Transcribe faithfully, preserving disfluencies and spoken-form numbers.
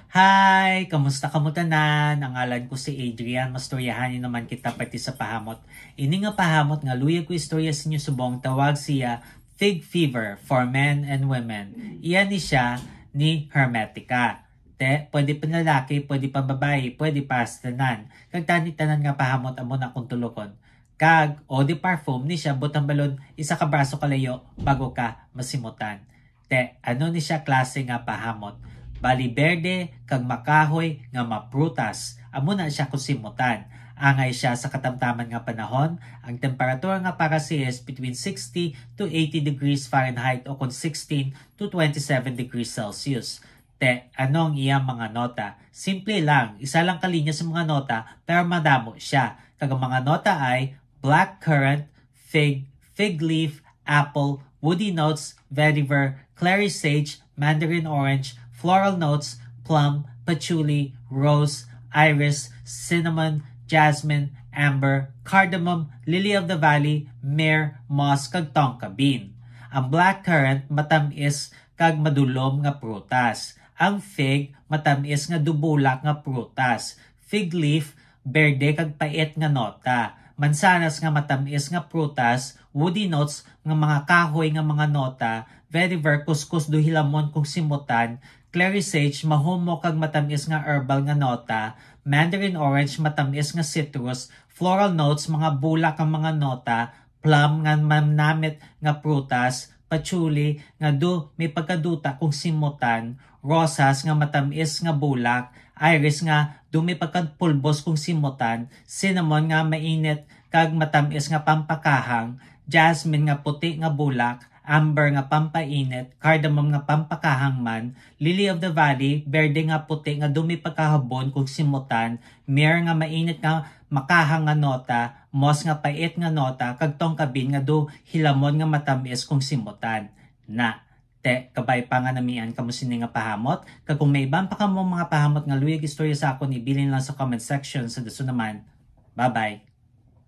Hi! Kamusta kamo tanan? Ang ngalan ko si Adrian. Mastoryahan ni naman kita parte sa pahamot. Ini nga pahamot nga luyag ko istorya sa inyo subong tawag siya fig fever for men and women. Iya ni siya ni Hermetica. Te, pwede panlalaki, pwede pambabayi, pwede para sa tanan. Kag tani tanan nga pahamot amo na akong tulokon. Kag eau de parfum ni siya, butang balon isa ka braso kalayo bago ka masimutan. Te, ano ni siya klase nga pahamot? Bali, berde kag makahoy nga maprutas. Amo na siya kung simutan. Angay siya sa katamtaman nga panahon, ang temperatura nga para siya is between sixty to eighty degrees Fahrenheit o kung sixteen to twenty-seven degrees Celsius. Te, ano ang iyang mga nota? Simple lang, isa lang ka linya sa mga nota, pero madamo siya. Kag ang mga nota ay black currant, fig, fig leaf, apple, woody notes, vetiver, clary sage, mandarin orange, floral notes, plum, patchouli, rose, iris, cinnamon, jasmine, amber, cardamom, lily of the valley, myrrh, moss, kag tonka bean. Ang black currant matamis kag madulom nga prutas. Ang fig matamis nga dubulak nga prutas. Fig leaf, berde kag pait nga nota. Mansanas nga matamis nga prutas, woody notes nga mga kahoy nga mga nota, vetiver, kuskus, duhilamon kung simutan, clary sage, mahumok kag matamis nga herbal nga nota, mandarin orange, matamis nga citrus, floral notes, mga bulak nga mga nota, plum nga manamit nga prutas, patchouli nga do may pagkaduta kung simutan, rosas nga matamis nga bulak, iris nga do may pagkapulbos kung simutan, cinnamon nga mainit kag matamis nga pampakahang, jasmine nga puti nga bulak, amber nga pampainit, cardamom nga pampakahang man, lily of the valley, berde nga puti nga do may pagkahabon kung simutan, myrrh nga mainit nga makahang nga nota, moss nga pait nga nota, kag tonka bean nga do hilamon nga matamis kung simutan. Na, te, kabay pa nga namian kamo sini nga pahamot, kag kung may iban pa kamo mga pahamot nga luyag istorya sa akon, ibilin lang sa comment section. Sa dason naman, bye-bye.